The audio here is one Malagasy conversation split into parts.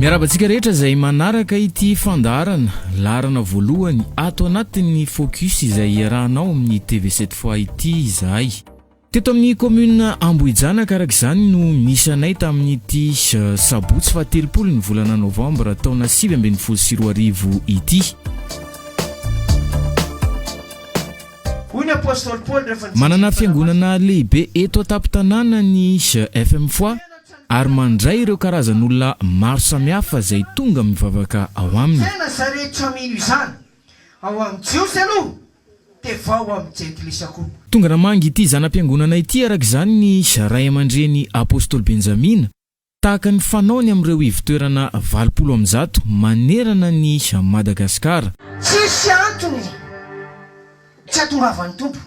Miarahaba antsika rehetra izay manaraka ity fandaharana laharana voalohany ato anatin'ny Focus izay iarahanao amin'ny TV 7 fois ity izahay. Teto amin'ny commune Ambohijanaka araka izany no nisy anay tamin'ity sabotsy faha telopolo ny volana novambra taona 2019 ity. Hoy ny apostoly Paoly rehefa nijery Manana ny Fanahy fiangonana lehibe eto an-tampon-tanàna ny FM Foi ary mandray ireo karazan'olona maro samihafa izay tonga mivavaka ao aminy. Tena izay rehetra mino izany, ao amin'ny Jiosy aloha, dia vao amin'ny Jentilisa koa. Tonga namangy ity zana-piangonana ity araka izany ny ray aman-dreny Apostoly Benjamina, tahaka ny fanaony amin'ireo ivon-toerana 180 manerana an'i Madagasikara. Tsisy antony tsy hatongavan'ny Tompo,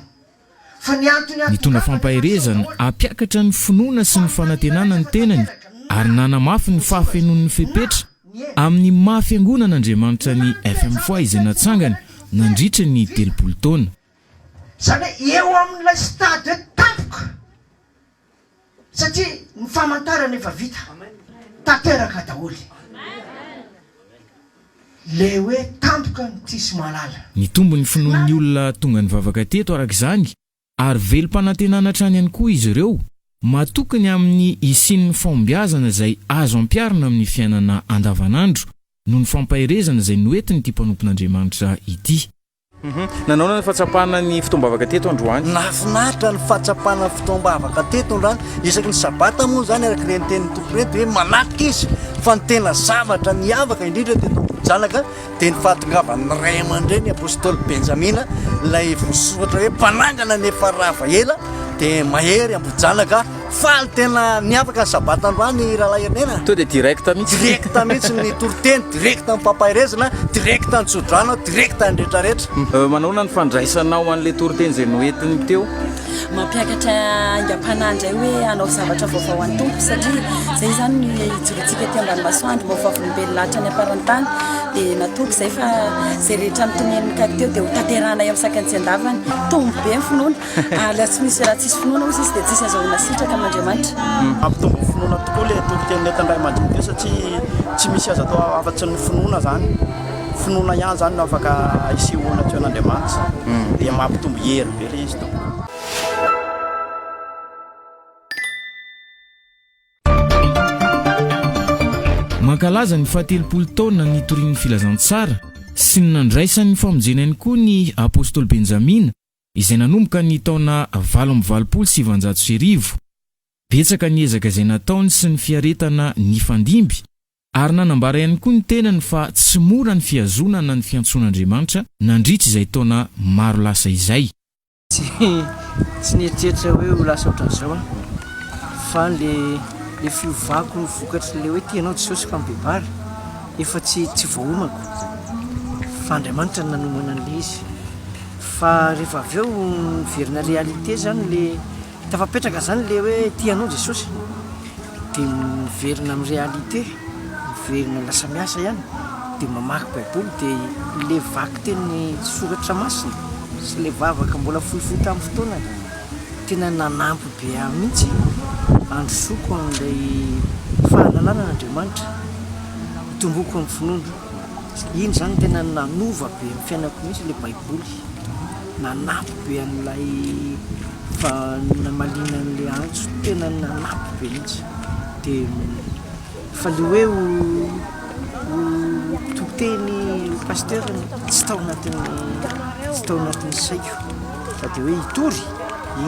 fa ny antony Nitondra hahatongavany efa miseho fampaherezana daholo. hampiakatra ny finoana sy ny fanantenana ny tenany ary nanamafy ny fahafenoan'ny fepetra amin'ny maha fiangonan'Andriamanitra ny FMFOI izay natsangany nandritra ny 30 taona. Izany hoe eo amin'ilay stade hoe tampoka satria ny famantarana efa vita, tanteraka daholo. Ilay hoe tampoka no tsisy mahalala. Nitombo ny finoan'ny olona tonga nivavaka teto araka izany ary velom-panantenana hatrany ihany koa izy ireo, matoky ny amin'ny hisian'ny fahombiazana izay azo ampiharina amin'ny fiainana andavanandro noho ny fampaherezana izay noentin'ity mpanompon'Andriamanitra ity. Nanaona ny fahatsapana ny fotoam-bavaka teto androany? Nahafinaritra ny fahatsapana ny fotoam-bavaka teto androany. Isaky ny sabata moa izany araka ireny tenin'ny Tompo ireny dia hoe manatrika izy. Fa ny tena zavatra niavaka indrindra teto Ambohijanaka dia ny fahatongavan'ny ray aman-dreny Apostoly Benjamina ilay voasoratra hoe mpanangana ny efa rava ela dia mahery Ambohijanaka. Faly tena niavaka ny sabata androany rahalahy Herinena. Tonga dia direct mihitsy. Direct mihitsy ny toriteny, direct ny fampaherezana, direct ny tsodrano, direct ny retraretra. Manahoana ny fandraisanao an'ilay toriteny izay noentiny teo? Mampiakatra aingam-panahy indray hoe hanao zavatra vaovao an'ny Tompo satria izay izany no hijoroantsika aty ambany masoandro mba ho vavolombelona hatrany am-paran'ny tany dia natoky izay fa izay rehetra notonenin'ny Kaky teo dia ho tanterahanay amin'ny sakany tsy an-davany. Tombo be ny finoana ary raha tsy misy raha tsisy finoana hozy izy dia tsisy azahoana sitraka amin'Andriamanitra. Mampitombo ny finoana tokoa ilay toriteny nentin'ny ray aman-dreny teo satria tsy misy azo atao afa-tsy ny finoana izany. Finoana ihany izany no afaka hisehoana teo an'Andriamanitra. Dia mampitombo hery be ilay izy tompoko. Mankalaza ny fahatelopolo taona nitorian'ny filazantsara sy ny nandraisany ny famonjena ihany koa ny Apostoly Benjamina izay nanomboka ny taona 1988. Betsaka ny ezaka izay nataony sy ny fiaretana nifandimby ary nanambara ihany koa ny tenany fa tsy mora ny fihazonana ny fiantsoan'Andriamanitra nandritra izay taona maro lasa izay. Tsy nieritreritra hoe ho lasa ohatran'izao aho fa le le fiovako vokatry le hoe tianao Jesosy fa mibebara efa tsy tsy voaomako fa Andriamanitra no nanomana an'le izy fa rehefa avy eo miverina réalité zany le Tafapetraka zany le hoe tia anao Jesosy de miverina amin'ny réalité, miverina lasa miasa ihany de mamaky baiboly de le vakiteny soratra masina sy le vavaka mbola fohifohy tamin'ny fotoanany tena nanampy be ahy mihitsy handrosoako an'ilay fahalalana an'Andriamanitra, hitomboako amin'ny finoana. Iny zany tena nanova be ny fiainako mihitsy le baiboly. Nanampy be an'ilay fa namaliana an'ilay antso tena nanampy be mihitsy dia fa le hoe ho ho mpitoriteny ho pasteur tsy tao anatin'ny tsy tao anatin'ny saiko fa dia hoe hitory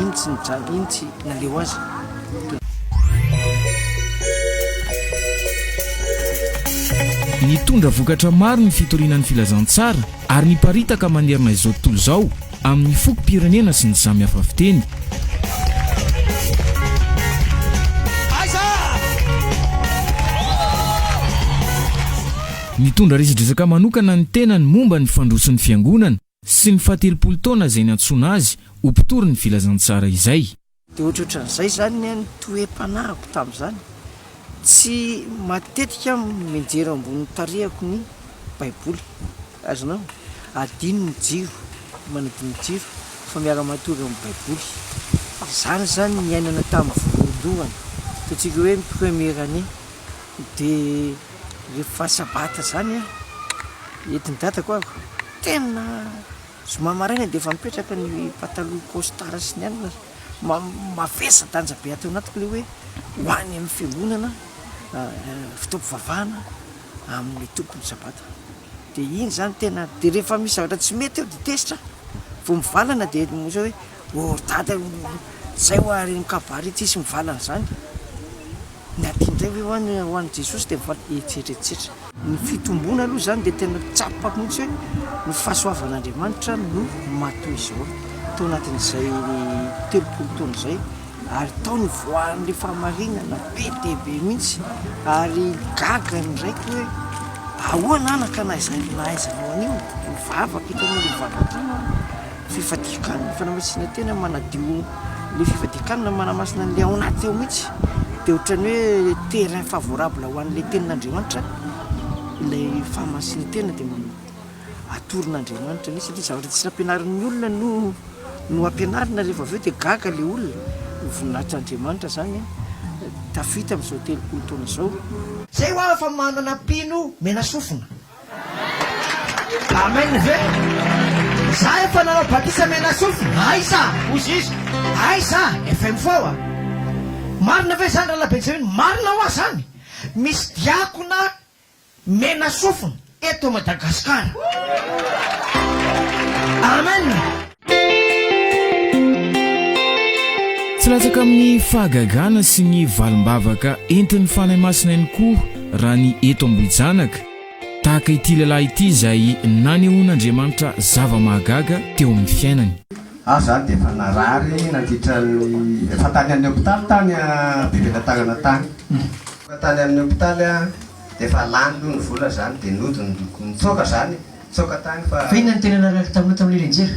iny tsy nijanona iny tsy naleo azy. Nitondra vokatra maro ny fitoriana ny filazantsara ary niparitaka manerana izao tontolo izao amin'ny fokom-pirenena sy ny samy hafa fiteny. Nitondra resadresaka manokana ny tenany momba ny fandroson'ny Fiangonana sy ny fahatelopolo taona izay niantsoana azy ho mpitory ny filazantsara izay. Dia ohatrohatran'izay izany ny ny toe-panahiko tamin'izany. Tsy matetika aho mijery ambony tarehiko ny Baiboly. Azonao? Adino ny jiro, manadino jiro, fa miara-matory amin'ny Baiboly. Izany izany ny niainana tamin'ny voalohany, ataontsika hoe ny première année. Dia. Rehefa sabata zany an, entin'i dadako aho, tena zoma maraina dia efa mipetraka ny pataloha costard sy ny anona, mavesa-danja be ato anatiko ilay hoe ho any amin'ny fiangonana fotoam-pivavahana amin'ny tompon'ny sabata. Dia iny zany tena, dia rehefa misy zavatra tsy mety eo dia tezitra aho, vao mivalana dia hoe ô ry dada zay hoa ireny kabary tsisy mivalana zany. Ny aty indray ve ho'a ny ho an'i Jesosy dia mivaly etsetra etsetra. Ny fitomboana aloha izany dia tena tsapako mihitsy hoe ny fahasoavan'Andriamanitra no matoa izao tao anatin'izay 30 taona izay ary tao nivoahan'ilay fahamarinana be dia be mihitsy ary gaga ny raiko hoe ahoana anaka na izay nahaizanao an'io mivavaka hitanao ilay mivavaka io an. Fifadian-kanina, fanamasinana-tena manadio ilay fifadian-kanina manamasina an'ilay ao anaty ao mihitsy dia ohatran'ny hoe terrain favorable ho an'ilay tenin'Andriamanitra ilay fahamasinan-tena dia atoron'Andriamanitra mihitsy satria zavatra tsy nampianarin'ny olona no no ampianarina rehefa avy eo dia gaga ilay olona, ny voninahitr'Andriamanitra izany tafita amin'izao 30 taona izao. Zay hoa fa manana mpino mena sofina. Amen ve? Za efa nanao batisa mena sofina, aiza? Hozy izy, aiza? FM foa. Marina ve zany rahalahy Benjamin? Marina hoa zany. Misy diakona mena sofina eto Madagascar. Amen. Tsy latsaka amin'ny fahagagana sy ny valim-bavaka entin'ny Fanahy Masina ihany koa raha ny eto Ambohijanaka, tahaka ity lehilahy ity izay nanehoan'Andriamanitra zava-mahagaga teo amin'ny fiainany. Aho zany dia efa narary nandritra ny, efa tany amin'ny hopitaly tany Befelatanana tany. Efa tany amin'ny hopitaly aho dia efa lany aloha ny vola zany dia nody nitsoaka zany e. Tsoaka tany fa. Fa inona no tena narary taminao tamin'ilay nianjera?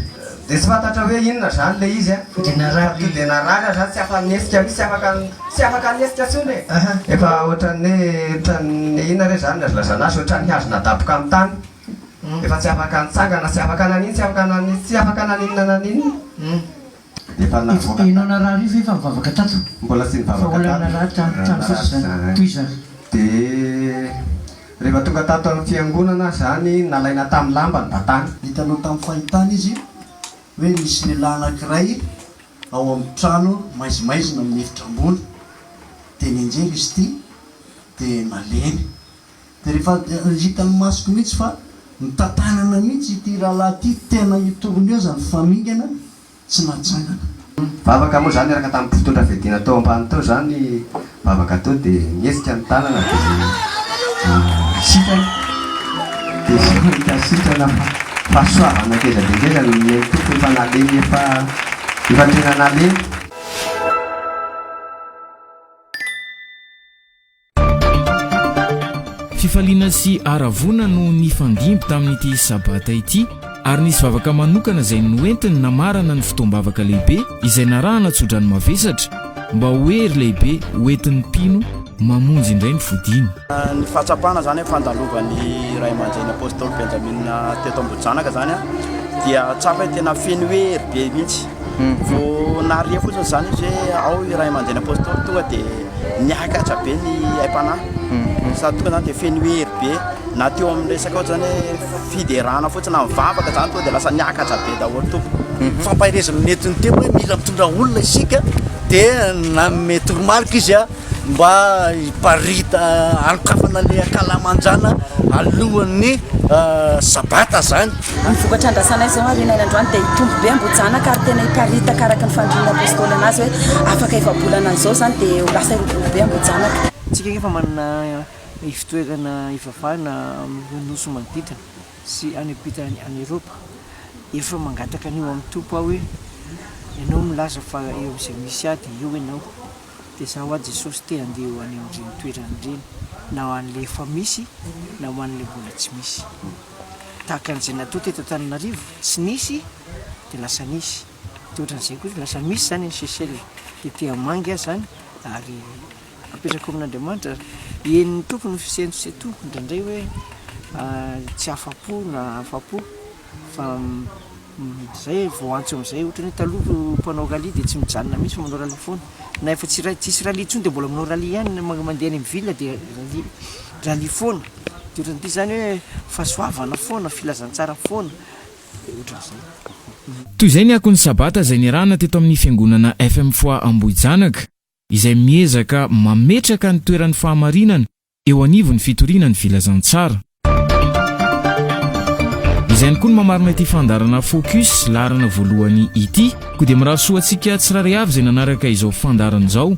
Dia tsy fantatra hoe inona izany ilay izy an. Fa dia narary. Fa dia narary aho izany tsy afa-nihetsika mihitsy, tsy afaka tsy afaka nihetsika intsony e. Efa ohatran'ny hoe ohatran'ny inona re izany no azo lazaina azy, ohatran'ny hazo nadaboka amin'ny tany. Efa tsy afaka nitsangana, tsy afaka naninona, tsy afaka naninona, tsy afaka naninona naninona. Dia efa navoaka. Ianao narary io ve efa nivavaka tato? Mbola tsy nivavaka tato. Fa olona narary trano fotsiny izany. Tohizo ary. Dia. Rehefa tonga tato amin'ny fiangonana aho izany, nalaina tamin'ny lamba ny batany. Hitanao tamin'ny fahitana izy hoe misy lehilahy anankiray ao amin'ny trano maizimaizina amin'ny efitra ambony. Dia nianjera izy ity, dia nalemy. Dia rehefa hitan'ny masoko mihitsy fa mitantanana mihitsy ity rahalahy ity, tena hitorony eo izany famingana. tsy natsangana. Vavaka moa zany niaraka tamin'ny mpitondra fiadiana tao ambany tao zany vavaka teo dia nihetsika ny tanana dia sitrana dia hita sitrana fa fahasoavana ngeza dia ngeza no nomen'ny Tompo efa nalemy efa efa tena nalemy. Fifaliana sy haravoana no nifandimby tamin'ity Sabata ity ary nisy vavaka manokana izay noentiny namarana ny fotoam-bavaka lehibe izay narahana tsodrano mavesatra mba ho hery lehibe hoentin'ny mpino mamonjy indray ny fodiany. Ny fahatsapana izany hoe fandalovan'ny ray aman-dreny Apostoly Benjamin teto Ambohijanaka izany dia tsapa hoe tena feno hery be mihitsy. Vao nahare fotsiny izany izy hoe ao i ray aman-dreny Apostoly tonga dia niakatra be ny aim-panahy. Sady tonga izany dia feno hery be na teo amin'ny resaka ohatra izany hoe fiderana fotsiny na mivavaka izany tonga dia lasa niakatra be daholo tompoko. Fampaherezana nentiny teo hoe mila mitondra olona isika dia nanome toromarika izy mba hiparita hanokafana ilay ankalamanjana alohan'ny sabata zany. Ny vokatra andrasanay izao aorianay androany dia hitombo be Ambohijanaka ary tena hiparitaka araka ny fanirian'ny Apostoly anazy hoe afaka efa-bolana an'izao izany dia ho lasa hiroborobo be Ambohijanaka. Tsika anefa manana ivotoerana hivavahana amin'ireo nosy manodidina sy any ampita any Eropa. Efa mangataka an'io amin'ny Tompo aho hoe ianao milaza fa eo amin'izay misy ahy dia eo ianao. Dia za hoa Jesosy te handeha ho any amin'ireny toerana ireny na ho an'ilay efa misy na ho an'ilay mbola tsy misy. Tahaka an'izay natao teto Antananarivo, tsy nisy dia lasa nisy. Dia ohatran'izay koa lasa misy izany any Seychelles. Dia te hamangy aho izany ary apetrako amin'Andriamanitra. Henon'ny Tompo ny fisentosentoko indraindray hoe tsy afa-po na afa-po fa. Zay vao antso amizay ohatrany hoe taloha mpanao rallye dia tsy mijanona mihitsy fa manao rallye foana na efa tsy tsisy rallye intsony dia mbola manao rallye ihany mandeha any amin'ny ville dia rallye rallye foana dia ohatran'ity zany hoe fahasoavana foana filazantsara foana dia ohatran'izay. Toy izay ny akon'ny Sabata izay niarahana teto amin'ny Fiangonana FM Foi Ambohijanaka izay miezaka mametraka ny toeran'ny fahamarinana eo anivon'ny fitoriana ny filazantsara. Izay ihany koa no mamarana ity fandaharana Focus laharana voalohany ity. Koa dia mirary soa antsika tsirairay avy izay nanaraka izao fandaharana izao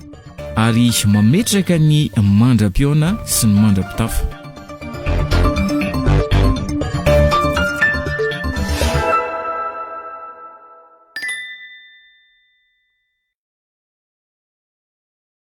ary mametraka ny mandra-pihaona sy ny mandra-pitafa.